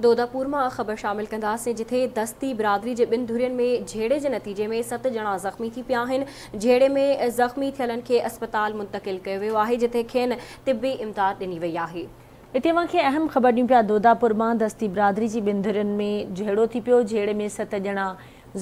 دوداپور مان خبر شامل ڪنداسين جٿي دستي برادري جي ٻن ڌرين ۾ جهيڙي جي نتيجي ۾ ست ڄڻا زخمي ٿي پيا آهن، جهيڙي ۾ زخمي ٿيلن کي اسپتال منتقل ڪيو ويو آهي جتي کين طبي امداد ڏني وئي آهي. اتي اوهان کي اهم خبر ڏيون پيا دوداپور مان دستي برادري جي ٻن ڌرين ۾ جهيڙو ٿي پيو، جهيڙي ۾ ست ڄڻا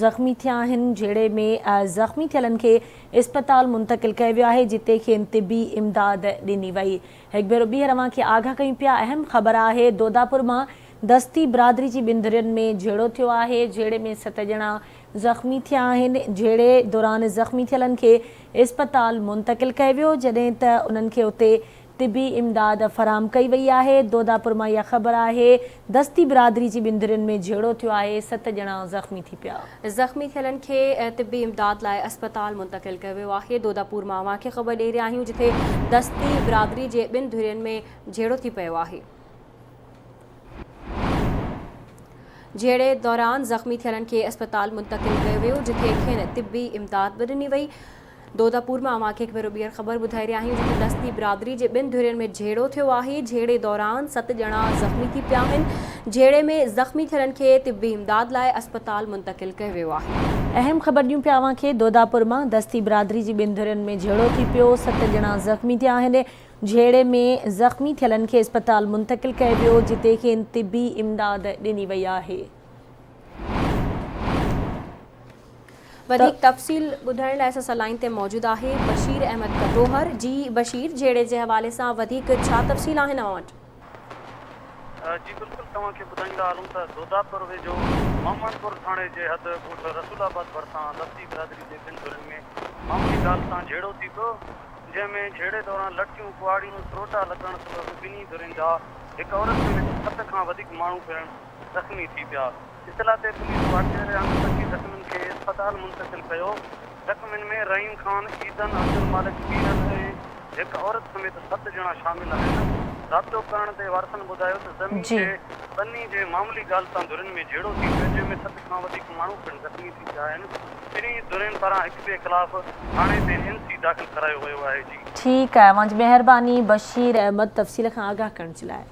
زخمي ٿيا آهن، جهيڙي ۾ زخمي ٿيلن کي اسپتال منتقل ڪيو ويو آهي جتي کين طبي امداد ڏني وئي. هڪ ڀيرو ٻيهر اوهان کي آگاهه ڪيون پيا اهم خبر آهي دوداپور مان دستي برادري جي ٻن ڌرين ۾ جهيڙو ٿيو آهي جهيڙي ۾ ست ڄڻا زخمي ٿيا آهن جهيڙي دوران زخمي ٿيلن کي اسپتال منتقل ڪيو ويو جڏهن ته انهن کي اتي طبي امداد فراهم ڪئي وئي آهي دوداپور مان اها خبر آهي دستي برادري جي ٻن ڌرين ۾ جهيڙو ٿيو آهي ست ڄڻا زخمي ٿي پيا. زخمي ٿيلن کي طبي امداد لاء اسپتال منتقل ڪيو ويو آهي. دوداپور مان اوهان کي خبر ڏئي رهيا آهيون جتي دستي برادري جي ٻن ڌرين ۾ جهيڙو ٿي پيو آهي. جهيڙي دوران زخمي ٿيلن کي اسپتال منتقل ڪيو ويو جتي کين طبي امداد به ڏني وئي. دوداپور مان اوهان کي هڪ ڀيرو ٻيهر خبر ٻڌائي رهيا آهيون جتي دستي برادري جي ٻن ڌرين ۾ جهيڙو ٿيو آهي، جهيڙي دوران ست ڄڻا زخمي ٿي پيا آهن، جهيڙي ۾ زخمي ٿيلن کي طبي امداد لاء اسپتال منتقل ڪيو ويو آهي. اهم خبر ڏيون پيا اوهان کي دوداپور مان دستي برادري جي ٻن ڌرين ۾ جهيڙو ٿي پيو، ست ڄڻا زخمي ٿيا آهن، جهيڙي ۾ زخمي ٿيلن کي اسپتال منتقل ڪيو ويو جتي کين طبي امداد ڏني وئي آهي. وڌيڪ تفصيل ٻڌائڻ لاء اسان سان لائين تي موجود آهي بشير احمد ڪٽوهر جي بشير جهيڙي جي حوالي سان وڌيڪ ڇا تفصيل آهن اوهان وٽ؟ جي بلڪل توهان کي ٻڌائيندا هلون ته دوداپور ويجهو محمدپور ٿاڻي جي حد ڳوٺ رسول آباد ڀرسان دستي برادري جي ٻن ڌرين ۾ معمولي ڳالهه تان جهيڙو ٿي پيو جنهن ۾ جهيڙي دوران لٺيون ڪهاڙيون سروٽا لڳڻ سبب ٻنهي ڌرين جا هڪ عورت سميت ست کان وڌيڪ ماڻهو پڻ زخمي ٿي پيا. اطلاع تي پوليس واقعي واري هنڌ پهچي زخمين کي اسپتال منتقل ڪيو. زخمين ۾ رحيم خان، عيدن، عبدالمالڪ، پيرل ۽ هڪ عورت سميت ست ڄڻا شامل آهن. رابطو ڪرڻ تي وارثن ٻڌايو ته زمين جي ٻني جي معمولي ڳالهه تان ڌرين ۾ جهيڙو ٿي پيو جنهن ۾ ست کان وڌيڪ ماڻهو پڻ زخمي ٿي پيا آهن. ٻنهي ڌرين پاران هڪ ٻئي خلاف ٿاڻي تي اين سي داخل ڪرايو ويو آهي. جي. ٺيڪ آهي اوهان جي مهرباني بشير احمد تفصيل کان آگاهه ڪرڻ جي لاء.